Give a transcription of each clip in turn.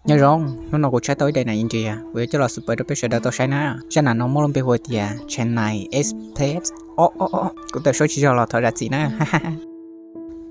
Nyob zoo, hnub no kuv tshaib tau ib daim nas ntsis, kuv yuav coj los xus pawv rau peb sawv daws tau saib na. Zaj nas no muaj lub npe hu tias Chennai Express. O, o, o, kuv tawm suab tsis zoo los thov zam txim na.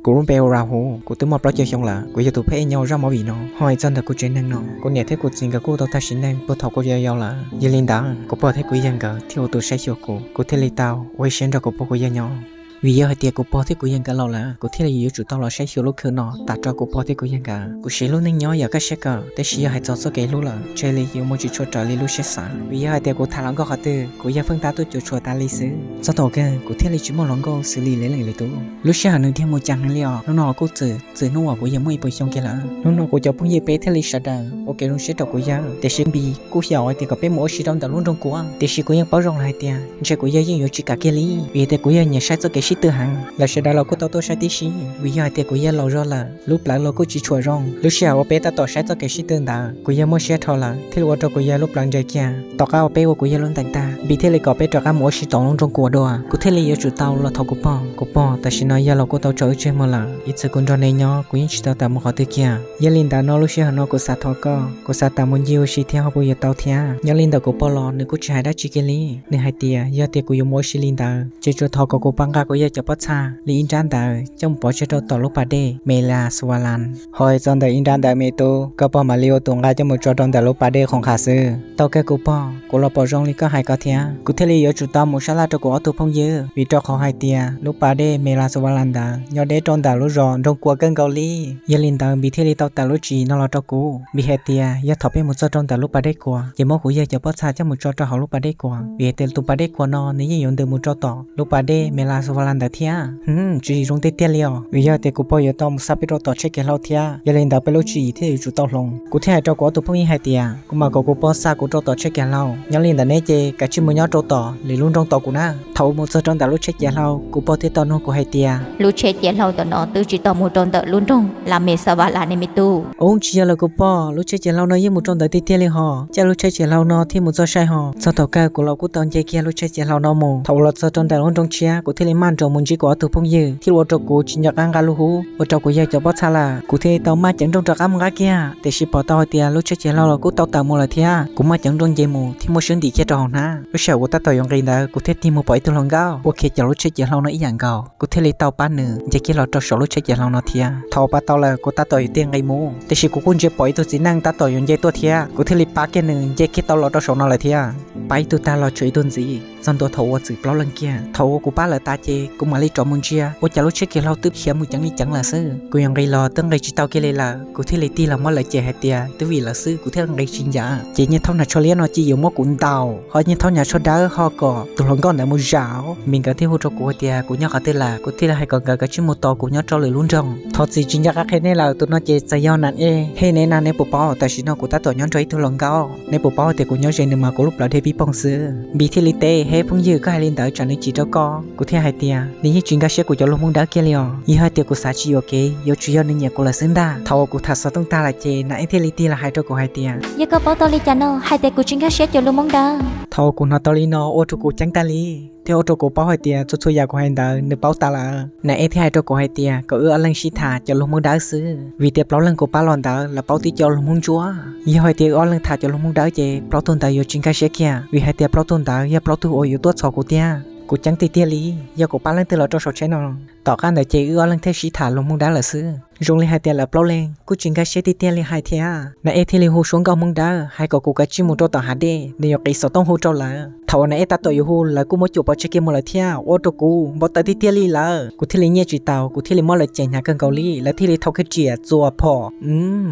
Kuv lub npe hu Rahul, kuv twb muaj plaub caug xyoo lawm, kuv yog tus phab ej nyob zaj movie no. Ho hais txog ntawm kuv tsev neeg no, kuv niam thiab kuv txiv nkawd kuj tau tag sim neej puag thaum kuv yau yau lawm. Yog li ntawd, kuv pog thiab kuv yawg nkawd thiaj ua tus saib xyuas kuv, kuv thiaj li tau ua ib siab nrog kuv pog kuv yawg nyob. Vim yog hais tias kuv pog thiab kuv yawg nkawd laus lawm, kuv thiaj li yuav tsum tau los saib xyuas lub khw no tas rau kuv pog thiab kuv yawg nkawd. Kuv siv lub neej nyob yog kaj siab kawm, tab sis yog hais txog txoj kev hlub lawm, ntshe li yuav muaj tsis tshua raws li lub siab xav. Vim yog hais tias kuv tham hluas nkauj qhov twg, kuv yawg feej tab tuaj cuam tshuam tas li xwb. Txog thaum kawg kuv thiaj li tsis muaj hluas nkauj xws li leej twg li tub. Lub sij hawm nws dhia mus cas heev li os. Hnub no los kuj txwm txwm hnub uas kuv yawg muaj ib puas xyoo kiag lawm. Hnub no kuv cov phooj ywg peb thiaj li sawv daws ua kev zoo siab rau kuv yawg, tiam sis Npis kuj xyaum hais tias kom peb mus ua si rau ntawm lub nroog Kuam, tiam sis kuv yeej paub zoo lawm hais tias ntshe kuv yawg yeej yuav tsis kam kiag li, vim tias kuv yawg nyiam saib txoj kev sib tw heev. Lawv sawv daws los kuj tau tuaj saib tib si, vim yog hais tias kuv yawg laus zog lawm, lub plawv los kuj tsis tshua zoo. Lub sij hawm uas peb tab tom saib txoj kev sib tw ntawd, kuv yawg muaj siab dhau lawm, thiaj li ua rau kuv yawg lub plawv ntse kiag. Tom qab uas peb ua kuv yawg lub ntees tag, Npis thiaj li kom peb rov qab mus ua si tom lub nroog Kuam dua. Kuv thiaj li yuav tsum tau los thov kuv pog. Kuv pog, tam sim no yawg los kuj tau tso wb tseg mus lawm, ib txhia kuv nrog neb nyob kuv yeej tsis tau tawm mus qhov twg kiag. Yog li ntawd no lub sij hawm no kuv xav thov koj, kuv xav tas mus ncig ua si thiab ho puas yuav tau thiab. Nyob li ntawm kuv pog los nws kuj tsis hais dab tsi kiag li. Nws hais tias yog tias kuv yuav mus ua si li ntawd ces tsuas thov kom kuv pab nqa kuv yawg cov pob txha li ib nrab ntawd coj mus pov tseg rau tom lub pas dej Melas Valas. Ho hais txog ntawm ib nrab ntawd me tub, koj pog mam li ua tus nqa coj mus tso rau ntawm lub pas dej Khoom Khas xwb. Tau kawg kuv pog, kuv los pom zoo li koj hais ko thiab. Kuv thiaj li yuav tsum tau mus sab laj rau kuv ob tug phooj ywg, vim rau qhov hais tias lub pas dej Melas Valas ntawd nyob deb rau ntawm lub zos nroog Kuam kawg nkaus li. Yog li ntawd Npis thiaj li tau tawm lub tswv yim no los rau kuv, vim hais tias yog thaum peb mus txog rau ntawm lub pas dej Kuam ces muab kuv yawg cov pob txha coj mus tso rau hauv lub pas dej Kuam, vim hais tias tus pas dej Kuam no nws yeej yuav ntws mus rau tom lub pas dej Melas Valas ntawd thiab. Hm, tswv yim zoo tiag tiag li os, vim yog tias kuv pog yuav tau mus xa peb rau tom tsheb kev hlau thiab. Yog li ntawd peb lub tswv yim thiaj yuav tsum tau hloov. Kuv thiaj hais rau kuv ob tug phooj ywg hais tias kuv mam kom kuv pog xa kuv rau tom tsheb kev hlau, nyob li ntawm neb ces kav tsij mus nyob rau tom lwm lub nroog tos kuv na. Thaum uas mus txog rau ntawm lub tsheb kev hlau, kuv pog thiaj tau nug kuv hais tias, lub tsheb kev hlau ntawm no twb tsis tau mus rau ntawm lub nroog Las Mesas Valas ne me tub. Ub, tsis yog lawm kuv pog, lub tsheb kev hlau no yeej mus rau ntawd tiag tiag li hos, cas lub tsheb kev hlau no thiaj mus txog sai hos. Txog thaum kawg kuv los kuj tau nce kiag lub tsheb kev hlau no mus. Thaum uas los txog rau ntawm lub nroog tshiab, kuv thiaj li maj nroos mus ntsib kuv ob tug phooj ywg, thiaj li ua rau kuv tsis nco qab nqa lub hub, ua rau kuv yawg cov pob txha lawm. Kuv thiaj li tau maj ceev nrooj rov qab mus nqa kiag, tiam sis pom tau hais tias lub tsheb kev hlau los kuj tau tawm mus lawm thiab. Kuv maj ceev nrooj nce mus thiaj muaj siab ntim kiag rau hauv hnab. Lub sij hawm kuv tab tom yuav nqis ntawd, kuv thiaj tig mus pom ib tug hluas nkauj ua kiag cov lub tsheb kev hlau no ib yam nkaus. Kuv thiaj li tau pab nws nce kiag los rau saum lub tsheb kev hlau no thiab. Thaum uas pab tau lawm, kuv tab tom yuav tig nqis mus, tiam sis kuv kuj ntsia pom ib tug txiv neej tab tom yuav nce tuaj thiab, kuv thiaj li pab kiag nws nce kiag tau los rau saum no lawm thiab. Pab ib tug tag los tshuav ib tug ntxiv, txog ntua thaum uas txwm plaub leeg kiag. Thaum uas kuv pab lawv tas ces kuv mam li rov mus ntsia, ua cas lub tsheb kev hlau twb khiav mus ceev li ceev lawm xwb. Kuv yuav nqis los twb nqis tsis tau kiag li lawm, kuv thiaj li tig los muab lawv cem hais tias twb vim lawv xwb kuv thiaj li nqis tsis ncav. Ces niag thaub hnav tsho liab no cia yuav muab kuv ntaus, ho niag thaub hnav tsho dawb ho kom tus hluas nkauj ntawd mus zaum. Npis nkawd thiaj hu rau kuv hais tias kuv nyob qhov twg lawm, kuv thiaj li hais kom nkawd kav tsij mus tos kuv nyob rau lwm lub nroog. Thov txim tsis nco qab qhia nej lawm, tus no ces txawm yog Nas Ej. Hej, neb na, neb puas paub tam sim no kuv tab tom nyob nrog ib tug hluas nkauj? Neb puas paub hais tias kuv nyob ze nws mas kuv lub plawv dhia pib poog xwb. Npis thiaj li teb, hej phooj ywg, koj hais li ntawd tsam nws chim rau koj. Kuv thiaj hais tias nws yeej tsis nkag siab kuv cov lus Hmoob Dawb kiag li os, yog hais tias kuv xav tsis yuam kev yuav tsum yog nws nyiam kuv lawm xwb ntag. Thaum uas kuv tham xov tooj tag lawm ces Nas Ej thiaj li tig los hais rau kuv hais tias, yog koj paub tau li cas no hais tias kuv tsis nkag siab cov lus Hmoob Dawb? Thaum uas kuv hnov tau li no ua rau kuv ceeb tag li, thiab ua rau kuv paub hais tias txhua txhua yam kuv hais ntawd nws paub tas lawm. Nas Ej thiaj hais rau kuv hais tias kom wb ob leeg sib tham cov lus Hmoob Dawb xwb, vim tias plaub leeg kuv pab los ntawd lawv paub tib co lus Hmoob Ntsuab. Yog hais tias wb ob leeg tham cov lus Hmoob Dawb ces plaub tug ntawd yuav tsis nkag siab kiag, vim hais tias plaub tug ntawd yog plaub tug uas yuav tuaj txhom kuv tiag. Kuv ceeb tiag tiag li, yog kuv pab leej twg los rau saum tsheb no. Tom qab ntawd ces wb ob leeg thiaj sib tham lus Hmoob Dawb lawm xwb. Zoo li hais tias lawv plaub leeg kuj tsis nkag siab tiag tiag li hais thiab. Nas Ej thiaj li hu suab nkauj Hmoob Dawb hais kom kuv kav tsij mus rau tom hav dej, nws yuav qiv xov tooj hu rau lawv. Thaum uas Nas Ej tab tom yuav hu, lawv kuj muab cuam pov tseg kiag mus lawm thiab, ua rau kuv npau taws tiag tiag li lawm. Kuv thiaj li nyiaj tsis taus, kuv thiaj li muab lawv cem hnyav kawg nkaus li, lawv thiaj li thau kiag riam txuas phom,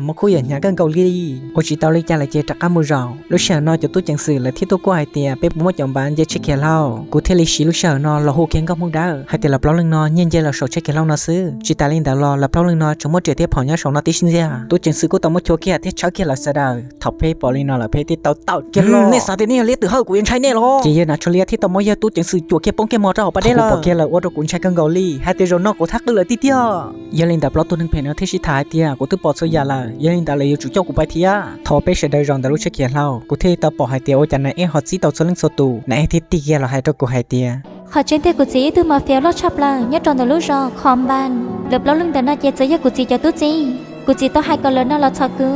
muab khuj yam hnyav kawg nkaus li. Ua tsis tau li cas lawm ces rov qab mus zaum. Lub sij hawm no cov tub ceev xwm lawv thiaj tuaj kuaj hais tias peb puas muaj cov npav nce tsheb khiav hlau. Kuv thiaj li siv lub sij hawm no los hu kiag nkauj Hmoob Dawb hais tias lawv plaub leeg no nyiag nce los saum tsheb khiav hlau no xwb. Tsis tas li ntawd los lawv plaub leeg no tsuas muab riam thiab phom nyob saum no tib si ntxiag. Tub ceev xwm kuj tau muab chua kiag thiab tshawb kiag lawv sawv daws. Thaum peb pom li no lawm peb thiaj tau tawm kiag los. Nej xav tias nej yog liab twm hawj kuv yuav ntshai nej los? Ces yawg Nas Tsho Liab thiaj tau muab yawg tub ceev xwm cuam kiag poob kiag mos rau hauv pas dej lawm. Pom kiag lawm ua rau kuv ntshai kawg nkaus li, hais tias zaum no kuv thab qwj lawm tiag tiag. Yog li ntawd plaub tug neeg phem no thiaj sib tham hais tias kuv twb pom txhua yam lawm, yog li ntawd lawv yuav tsum coj kuv pais thiab. Thaum peb sawv daws zaum ntawm lub tsheb khiav hlau, kuv thiaj li tau pom hais tias ua cas Nas Ej ho txib tau txhua leej txhua tus. Nas Ej thiaj tig kiag los hais rau kuv hais tias, qhov tseeb tiag kuv txiv ib tug mafia loj tshaj plaws nyob rau ntawm lub zos Khos Npas. Lawv plaub leeg ntawm no ces txawm yog kuv txiv cov tub txib. Kuv txiv tau hais kom lawv no los txhom kuv.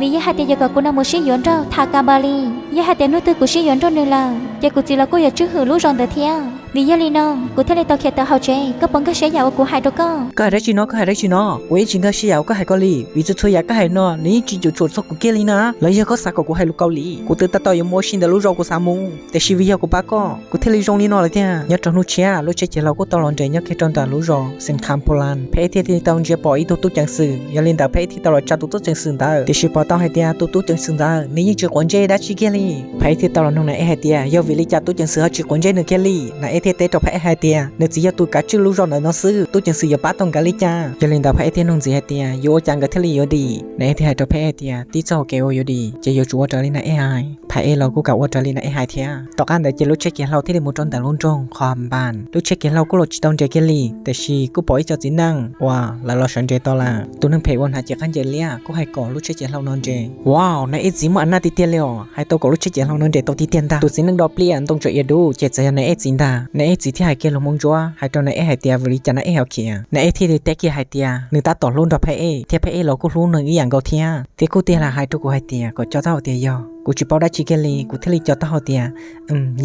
Vim yog hais tias yuav kom kuv no mus sib yuav nrog Thakabalis, yog hais tias hnub twg kuv sib yuav nrog nws lawm ces kuv txiv los kuj yuav tswj hwm lub zos ntawd thiab. Vim yog li no kuv thiaj li tau khiav tawm hauv tsev. Koj puas nkag siab yam uas kuv hais rau koj? Koj hais dab tsi no? Koj hais dab tsi no? Kuv yeej tsis nkag siab yam uas koj hais ko li, vim txhua txhua yam koj hais no nws yeej tsis cuam tshuam txog kuv kiag li na. Los yog koj xav kom kuv hais lus Kaus Lim? Kuv twb tab tom yuav mus ua si ntawm lub zos kuv xav mus, tiam sis vim yog kuv pab koj kuv thiaj li zoo li no lawm tiag. Nyob rau hnub tshiab lub tsheb ciav hlau kuj tau los nres nyob kiag rau ntawm lub zos Saint Campolan, Phab Ej thiaj li tau ntsia pom ib tug tub ceev xwm. Yog li ntawd Phab Ej thiaj tau los tsa tus tub ceev xwm ntawd, tiam sis pom tau hais tias tus tub ceev xwm ntawd nws yeej tsis quav ntsej dab tsi kiag li. Phab Ej thiaj tau los nug Na Ej hais tias yog vim li cas tub ceev xwm ho tsis quav ntsej nws kiag li. Na Ej thiaj teb rau Phab Ej hais tias nws txiv yog tus kav tswj lub zos ntawd no xwb, tub ceev xwm yuav pab tau nkawd li cas? Yog li ntawd Phab Ej thiaj nug ntxiv hais tias yuav ua cas nkawd thiaj li yuav dim. Na Ej thiaj hais rau Phab Ej tias tib txoj hau kev uas yuav dim ces yuav tsum ua raws li Na Ej hais. Phab Ej los kuj kam ua raws li Na Ej hais thiab. Tom qab ntawd ces lub tsheb ciav hlau thiaj li mus rau ntawm lub nroog Qhos Npas. Lub tsheb ciav hlau kuj los tsis tau nres kiag li, tiam sis kuj pom ib co txiv neej uas lawv los sawv nres tau lawm. Tus neeg phem uas hnav cev qab ncaws liab kuj hais kom lub tsheb ciav hlau no nres. Wow, Na Ej txiv muaj a naj tiag tiag li os, hais tau kom lub tsheb ciav hlau no nres tau tiag tiag ntag. Tus txiv neej do pliaj ntoo tsuas ia dub ces txawm yog Na Ej txiv ntag. Na Ej txiv thiaj hais kiag lus Hmoob Ntsuab hais rau Na Ej hais tias vim li cas Na Ej ho khiav. Na Ej thiaj li teb kiag hais tias nws tab tom hlub nrog Phab Ej thiab Phab Ej los kuj hlub nws ib yam nkaus thiab, thiab kuj tiag li hais rau kuv hais tias kom co taub hau tias yog. Kuv tsis paub dab tsi kiag li, kuv thiaj li co taub hau tias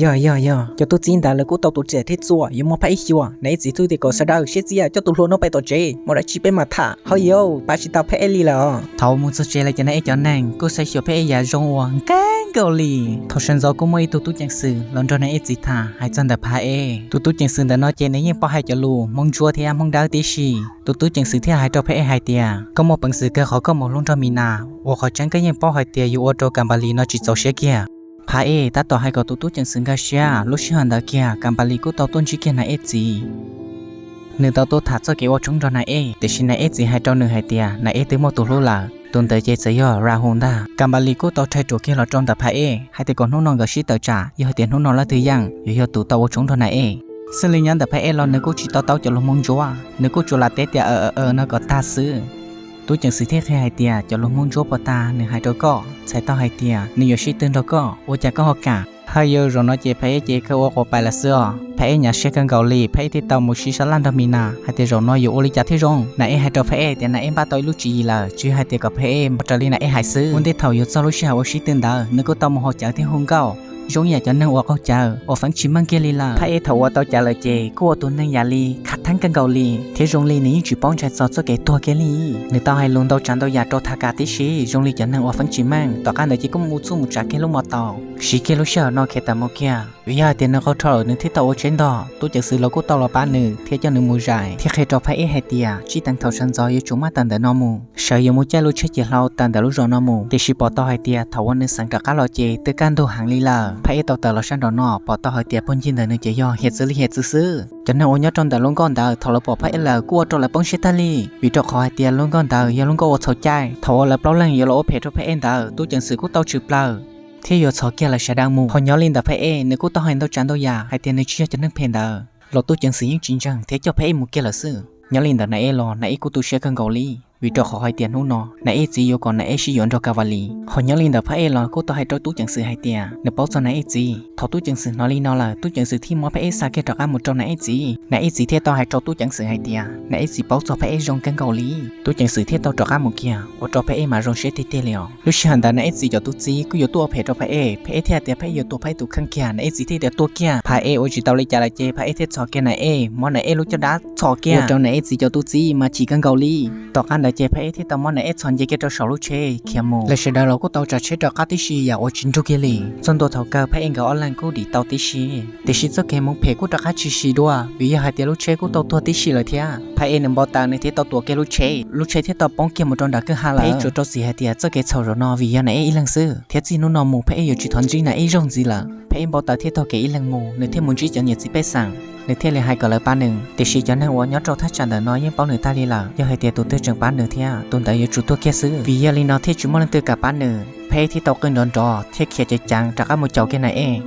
yog yog yog. Cov tub txib ntawd lawv kuj tau tus txiam thiab txuas yuav muab Phab Ej xyuas. Na Ej txiv thiaj tias kom sawv daws siab txias coj tus hluas no pais tom tsev, muaj dab tsi peb mam tham. Hauj yauj, pab tsis tau Phab Ej li lawm os. Thaum mus txog tsev lawm ces Na Ej cov neeg kuj saib xyuas Phab Ej yam zoo uas kawg nkaus li. Thaum sawv ntxov kuj muaj ib tug tub ceev xwm los nrog Na Ej txiv tham hais txog ntawm Phab Ej. Tus tub ceev xwm ntawm no ces nws yeej paub hais cov lus Hmoob Ntsuab thiab Hmoob Dawb tib si. Tus tub ceev xwm thiaj hais rau Phab Ej hais tias koj muaj peev xwm kawg qhov koj mus hlub nrog Mis Nas, uas qhov tseeb koj yeej paub hais tias yuav ua rau Kas Npas Lis no tsis txaus siab kiag. Phab Ej tab tom hais kom tus tub ceev xwm nkag siab, lub sij hawm ntawd kiag Kas Npas Lis kuj tau tuaj ntsib kiag Na Ej txiv. Nws tau tuaj tham txoj kev ua tshoob nrog Na Ej, tiam sis Na Ej txiv hais rau nws hais tias Na Ej twb muaj tus hlub lawm, tus ntawd ces txawm yog Rahul ntag. Kas Npas Lis kuj tau rhais ruam kiag los rau ntawm Phab Ej hais tias kom hnub no nkawd sib tawm tsam, yog hais tias hnub no leej twg yeej yuav yog tus tau ua tshoob nrog Na Ej. Xws li nyob ntawm Phab Ej los nws kuj tsis to taub cov lus Hmoob Ntsuab, nws kuj tsuas lam teb tias aw aw aw no kom tag xwb. Tub ceev xwm thiaj qhia hais tias cov lus Hmoob Ntsuab puas tas nws hais rau koj, txhais tau hais tias nws yuav sib tw nrog koj, ua cas koj ho kam? Haj yog zaum no ces Phab Ej ces kawg ua quas pais lawm xwb os. Phab Ej nyuaj siab kawg nkaus li, Phab Ej thiaj tau mus sib sab laj nrog Mis Nas hais tias zaum no yuav ua li cas thiaj zoo. Na Ej hais rau Phab Ej tias Na Ej npaj tau ib lub tswv yim lawm, tsuas yog hais tias kom Phab Ej ua raws li Na Ej hais xwb. Ua ntej thaum yuav txog lub sij hawm ua sib tw ntawd, nws kuj tau mus haus cawv thiab hu nkauj zoo ib yam cov neeg uas qaug cawv uas feeb tsis meej kiag li lawm. Phab Ej thaum uas tau cawv lawm ces kuj ua tus neeg yam li khav theeb kawg nkaus li, thiab zoo li nws yeej tsis paub ntshai txog txoj kev tuag kiag li. Nws tau hais lus ntau tsav ntau yam rau Thas Kas tib si, zoo li cov neeg uas feeb tsis meej. Tom qab ntawd ces kuj mus txuj mus tsav kiag lub mos taus, siv kiag lub sij hawm no khiav tawm mus kiag. Vim yog hais tias nws qaug rho lawm nws thiaj tau ua tsheb ntog, tub ceev xwm los kuj tau los pab nws thiab coj nws mus zais, thiab qhia rau Phab Ej hais tias tsis teev thaum sawv ntxov yuav tsum maj tawm ntawm no mus, sawv yuav mus caij lub tsheb ciav hlau tawm ntawm lub zos no mus. Tiam sis pom tau hais tias thaum uas nws xeev rov qab los ces twb kaj ntug heev li lawm. Phab Ej tau tawm los sab nraum no pom tau hais tias pawg ncig ntawd nws ces yog hiav txwv li hiav txwv xwb. Cov neeg uas nyob rau ntawm lub nkoj ntawd thaum lawv pom Phab Ej lawm kuj ua rau lawv poob siab tag li, vim rau qhov hais tias lub nkoj ntawd yog lub nkoj uas txhaum caij. Thaum uas lawv plaub leeg yuav los ua phem rau Phab Ej ntawd, tub ceev xwm kuj tau tshwm plaws thiab yuav txhom kiag lawv sawv daws mus. Ho nyob li ntawm Phab Ej nws kuj tau hais ntau tsav ntau yam hais tias nws tsis yog cov neeg phem ntawd los tub ceev xwm yeej tsis ntseeg thiab coj Phab Ej mus kiag lawm xwb. Nyob li ntawm Na Ej los Na Ej kuj tu siab kawg nkaus li, vim rau qhov hais tias hnub no Na Ej txiv yuav kom Na Ej sib yuav nrog Kas Vas Lis. Ho nyob li ntawm Phab Ej los kuj tau hais rau tub ceev xwm hais tias nws paub txog Na Ej txiv. Thaum tub ceev xwm hnov li no lawm, tub ceev xwm thiaj muab Phab Ej xa kiag rov qab mus rau Na Ej txiv. Na Ej txiv thiaj tau hais rau tub ceev xwm hais tias Na Ej txiv paub txog Phab Ej zoo kawg nkaus li. Tub ceev xwm thiaj tau rov qab mus kiag, ua rau Phab Ej mas zoo siab tiag tiag li os. Lub sij hawm ntawd Na Ej txiv cov tub txib kuj yuav tuaj ua phem rau Phab Ej, Phab Ej thiaj tias Phab Ej yuav tua Phab Ej tus kheej kiag, Na Ej txiv thiaj tias tua kiag. Phab Ej ua tsis tau li cas lawm ces Phab Ej thiaj txhom kiag Na Ej, muab Na Ej lub caj dab txhom kiag, ua rau Na Ej txiv cov tub txib mas chim kawg nkaus li. Tom qab ntawd ces Phab Ej thiaj tau muab Na Ej txhom nce kiag rau saum lub tsheb khiav mus. Lawv sawv daws los kuj tau tsav tsheb rov qab tib si yam uas tsis nrug kiag li. Txog ntua thaum kawg Phab Ej nkawd ob leeg kuj dim tau tib si, tiam sis txoj kev mus phem kuj rov qab tsis siv dua, vim yog hais tias lub tsheb kuj tau tuag tib si lawm thiab. Phab Ej nws npau taws nws thiaj tau tuam kiag lub tsheb, lub tsheb thiaj tau poob kiag mus rau nram kwj ha lawm. Phab Ej tsuas rau txim hais tias txoj kev txhaum zaum no vim yog Na Ej ib leeg xwb, thiab txij hnub no mus Phab Ej yuav tsis thov ntsib Na Ej zaug ntxiv lawm. Phab Ej npau taws thiaj taug kev ib leeg mus, nws thiaj mus ntsib cov niam txiv pej xeem, nws thiaj li hais kom lawv pab nws. Tiam sis cov neeg uas nyob rau thaj tsam ntawm no yeej paub nws tag li lawm, yog hais tias tus twg tseem pab nws thiab tus ntawd yuav tsum tuag kiag xwb. Vim yog li no thiaj tsis muaj leej twg kam pab nws. Phab Ej thiaj tau qw nrov nrov thiab khiav ceev ceev rov qab mus caum kiag Na Ej.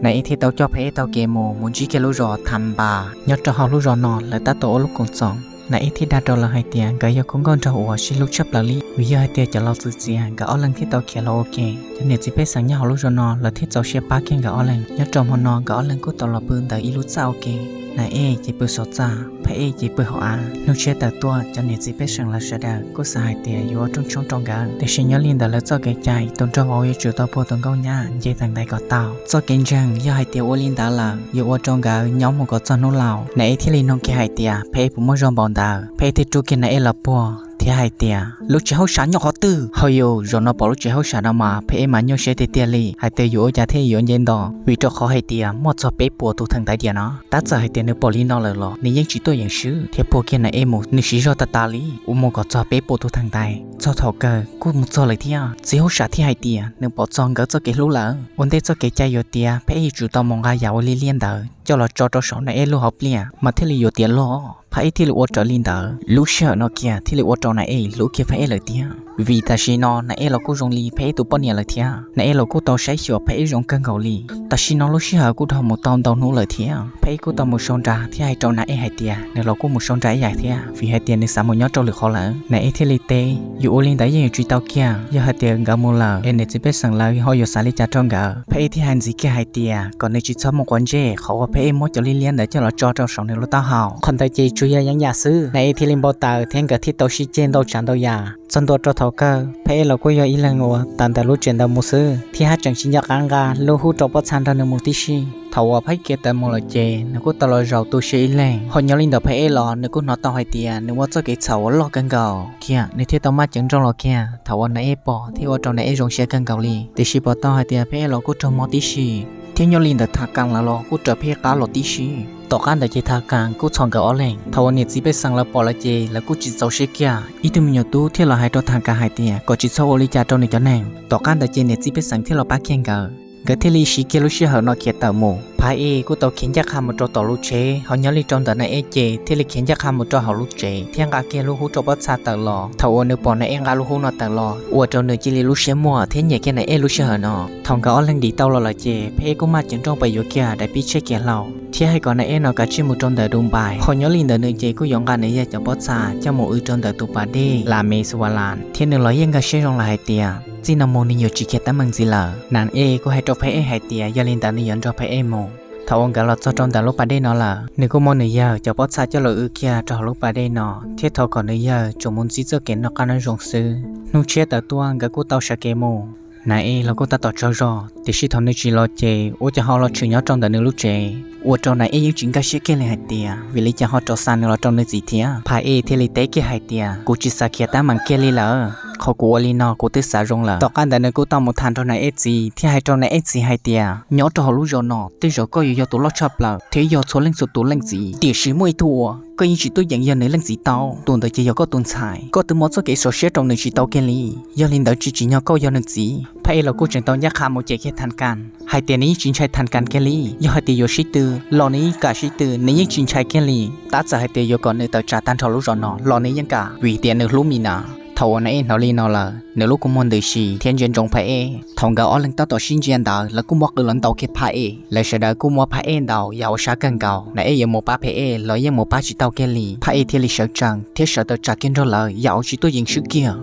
Na Ej thiaj tau coj Phab Ej taug kev mus, mus ntsib kiag lub zos Tham Npas. Nyob rau hauv lub zos no lawv tab tom ua lub koom txoos. Na Ej thiaj dag rau lawv hais tias nkawd yog khub nkauj nraug uas sib hlub tshaj plaws li, vim yog hais tias cov laus txwv txiav, nkawd ob leeg thiaj tau khiav los ua ke. Cov niam txiv pej xeem nyob hauv lub zos no lawv thiaj txaus siab pab kiag nkawd ob leeg. Nyob rau hmo no nkawd ob leeg kuj tau los pw ntawm ib lub txaj ua ke. Nas Ej ces pw saum txaj, Phab Ej ces pw hauv av. Hnub tshiab tawm tuaj, cov niam txiv pej xeem lawv sawv daws kuj xav hais tias yuav ua rooj tshoob rau nkawd, tiam sis nyob li ntawd lawv txoj kev cai tus nraug vauv yuav tsum tau puag tus nkauj nyab nce tag ntais kom tau. Txoj kev ntseeg yog hais tias ua li ntawd lawm yuav ua rau nkawd nyob mus kom txog hnub laus. Nas Ej thiaj li nug kiag hais tias, Phab Ej puas muaj zog npaum ntawd? Phab Ej thiaj rub kiag Nas Ej los puag thiab hais tias, Lub tsev hauj sam nyob qhov twg? Hos yus, zaum no pom lub tsev hauj sam no mas Phab Ej mas nyuaj siab tiag tiag li, hais tias yuav ua cas thiaj yuav nce nto, vim rau qhov hais tias muaj txog peb puas tus theem ntaiv diam no. Tab txawm hais tias nws pom li no lawm los nws yeej tsis tuaj yeem swb thiab puag kiag Nas Ej mus, nws siv zog tas tas li ua mus kom txog peb puas tus theem ntaiv. Txog thaum kawg kuj mus txog lawm thiab. Txiv hauj sam thiaj hais tias nws pom txog nkawd txoj kev hlub lawm. Ua ntej txoj kev cai yuav tiav, Phab Ej yuav tsum tau mus nqa yam ua liab liab ntawd coj los tso rau saum Nas Ej lub hauv pliaj mas thiaj li yuav tiav loj. Phab Ej thiaj li ua raws li ntawd. Lub sij hawm no kiag thiaj li ua rau Nas Ej hlub kiag Phab Ej lawm thiab, vim tam sim no Nas Ej los kuj zoo li Phab Ej tus poj niam lawm thiab. Nas Ej los kuj tau saib xyuas Phab Ej zoo kawg nkaus li. Tam sim no lub sij hawm kuj dhau mus tau ntau hnub lawm thiab, Phab Ej kuj tau mus sau nra thiab hais rau Nas Ej hais tias nws los kuj mus sau nra ib yam thiab, vim hais tias nws xav mus nyob rau lwm qhov lawm. Nas Ej thiaj li teb, Yuav ua li ntawd yeej yuav tsis tau kiag, yog hais tias nkawd mus lawm es niam txiv pej xeem lawv ho yuav xav li cas rau nkawd? Phab Ej thiaj hais ntxiv kiag hais tias kom nws tsis txhob mus quav ntsej qhov uas Phab Ej muab cov liab liab ntawd coj los tso rau saum nws lub taub hau. Qhov ntawd ces tsuas yog yeeb yam xwb. Nas Ej thiaj li npau taws thiab nkawd thiaj tau sib ceg ntau tsav ntau yam. Txog ntua rau thaum kawg, Phab Ej los kuj yog ib leeg uas tawm ntawm lub tsev ntawd mus xwb, thiab haj tseem tsis nco qab nqa lub hub rau pob txha nrog nws mus tib si. Thaum uas Phab Ej khiav tawm mus lawm ces nws kuj tau los zaum tu siab ib leeg. Ho nyob li ntawd Phab Ej los nws kuj hnov tau hais tias nws muaj txoj kev txhaum uas loj kawg nkaus kiag, nws thiaj tau maj ceev nrooj los kiag. Thaum uas Nas Ej pom thiab ua rau Nas Ej zoo siab kawg nkaus li, tiam sis pom tau hais tias Phab Ej los kuj raug mob tib si, thiab nyob li ntawd Thaj Kas lawv los kuj raws Phab Ej qab los tib si. Tom qab ntawd ces Thaj Kas kuj txhom nkawd ob leeg. Thaum uas niam txiv pej xeem lawv pom lawm ces lawv kuj tsis txaus siab kiag. Ib tug me nyuam tub thiaj los hais rau Thaj Kas hais tias kom tsis txhob ua li cas rau nws cov neeg. Tom qab ntawd ces niam txiv pej xeem thiaj los pab kiag nkawd. Nkawd thiaj li siv kiag lub sij hawm no khiav tawm mus. Phab Ej kuj tau khiav ncaj qha mus rau tom lub tsev, ho nyob li rau ntawm Nas Ej ces thiaj li khiav ncaj qha mus rau hauv lub tsev thiab nqa kiag lub hub rau pob txha tawm los. Thaum uas nws pom Nas Ej nqa lub hub no tawm los, ua rau nws cia li lub siab muag thiab nyiam kiag Nas Ej lub sij hawm no. Thaum nkawd ob leeg dim tau los lawm ces Phab Ej kuj maj ceev nrooj pais yuav kiag daim pib tsheb kiav hlau thiab hais kom Nas Ej no kav tsij mus rau ntawm Dubai, ho nyob li ntawd nws ces kuj yuav nqa nws yawg cov pob txha coj mus w rau ntawm tus pas dej Las Mes Vas Las, thiab nws los yeej nkag siab zoo lawm hais tias txij no mus nws yuav tsis khiav teeb meem ntxiv lawm. Nas Ej kuj hais rau Phab Ej hais tias yog li ntawd nws yuav nrog Phab Ej mus. Thaum uas nkawd los txog rau ntawm lub pas dej no lawm, nws kuj muab nws yawg cov pob txha coj los w kiag rau hauv lub pas dej no, thiab thov kom nws yawg tsuas mus ntsib txoj kev noj qab nyob zoo xwb. Hnub tshiab tawm tuaj nkawd kuj tau sawv kev mus. Nas Ej los kuj tab tom tsaug zog, tiam sis thaum nws tsis los ces ua cas ho los tshwm nyob rau ntawm nws lub tsev, ua rau Nas Ej yeej tsis nkag siab kiag li hais tias vim li cas ho rov xa nws los rau nws txiv thiab. Phab Ej thiaj li teb kiag hais tias kuv tsis xav khiav teeb meem kiag li lawm, qhov kuv ua li no kuv twb xav zoo lawm. Tom qab ntawd nws kuj tau mus tham nrog Nas Ej txiv thiab hais rau Nas Ej txiv hais tias nyob rau hauv lub zos no tej zaum koj yuav yog tus loj tshaj plaws thiab yog txhua leej txhua tus leej txiv, tiam sis muaj ib tug uas koj yeej tsis tuaj yeem yog nws leej txiv tau, tus ntawd ces yog koj tus ntxhais. Koj twb muab txoj kev xav siab rau nws tsis tau kiag li. Yog li ntawd tsis tsim nyog koj yog nws txiv. Phab Ej los kuj tseem tau ncaj qha mus cem kiag Thaj Kas hais tias nws yeej tsis ntshai Thaj Kas kiag li. Yog hais tias yuav sib tw los nws yeej kam sib tw, nws yeej tsis ntshai kiag li. Tab txawm hais tias yuav kom nws tawm tsam tag nrho lub zos no los nws yeej kam, vim tias nws hlub Mis Nas. Thaum uas Nas Ej hnov li no lawm, nws lub kua muag ntws si thiab ntsia ntsoov Phab Ej. Thaum nkawd ob leeg tab tom sib ntsia ntawd, lawv kuj muab qw los ntaus kiag Phab Ej. Lawv sawv daws kuj muab Phab Ej ntaus yam uas sab kawg nkaus. Nas Ej yuav mus pab Phab Ej los yeej mus pab tsis tau kiag li. Phab Ej thiaj li sawv tsees thiab sawv tawm tsam kiag nrog lawv yam uas tsis tuaj yeem swb kiag.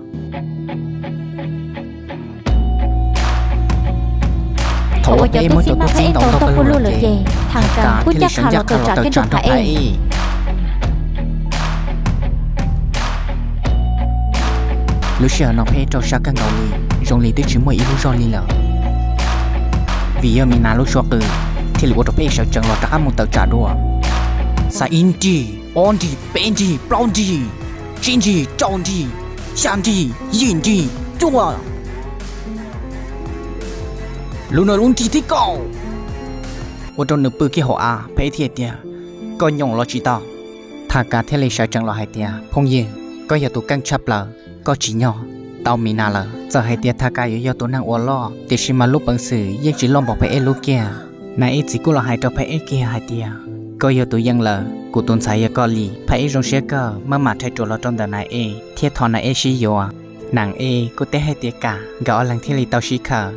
Thaum uas Phab Ej muab cov tub txib ntaus ntau kawg lug lawm ces Thaj Kas kuj ncaj qha los tawm tsam kiag nrog Phab Ej. Lub sij hawm no Phab Ej rau siab kawg nkaus li, zoo li twb tsis muaj ib lub zog li lawm. Vim yog Mis Nas lub suab qw thiaj li ua rau Phab Ej sawv tsees los rov qab mus tawm tsam dua. Xav ib nrig, ob nrig, peb nrig, plaub nrig, tsib nrig, rau nrig, xya nrig, yim nrig, cuaj. Lub no lub nrig thib kaum. Ua rau nws pw kiag hauv av, Phab Ej thiaj tias, koj nyoom los tsis tau. Thaj Kas thiaj li sawv tsees los hais tias, phooj ywg, koj yog tus keej tshaj plaws, koj tsim nyog tau Mis Nas lawm. Txawm hais tias Thaj Kas yuav yog tus neeg uas loj, tiam sis mas lub peev xwm yeej tsis loj npaum Phab Ej lub kiag. Nas Ej txiv kuj los hais rau Phab Ej kiag hais tias, koj yog tus yeej lawm, kuv tus ntxhais yog koj li. Phab Ej zoo siab kawg maj mam rhais ruam los rau ntawm Nas Ej thiab thov Nas Ej sib yuav. Nas Ej kuj teb hais tias kam, nkawd ob leeg thiaj li tau sib khawm.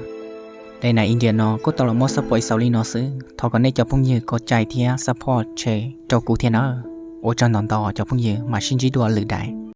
Daim Nas Ej India no kuj tau los muab support xaus li no xwb. Thov kom nej cov phooj ywg kom cai thiab support share rau kuv thiab nawb. Ua tsaug ntau ntau cov phooj ywg, mam sib ntsib dua lwm daim.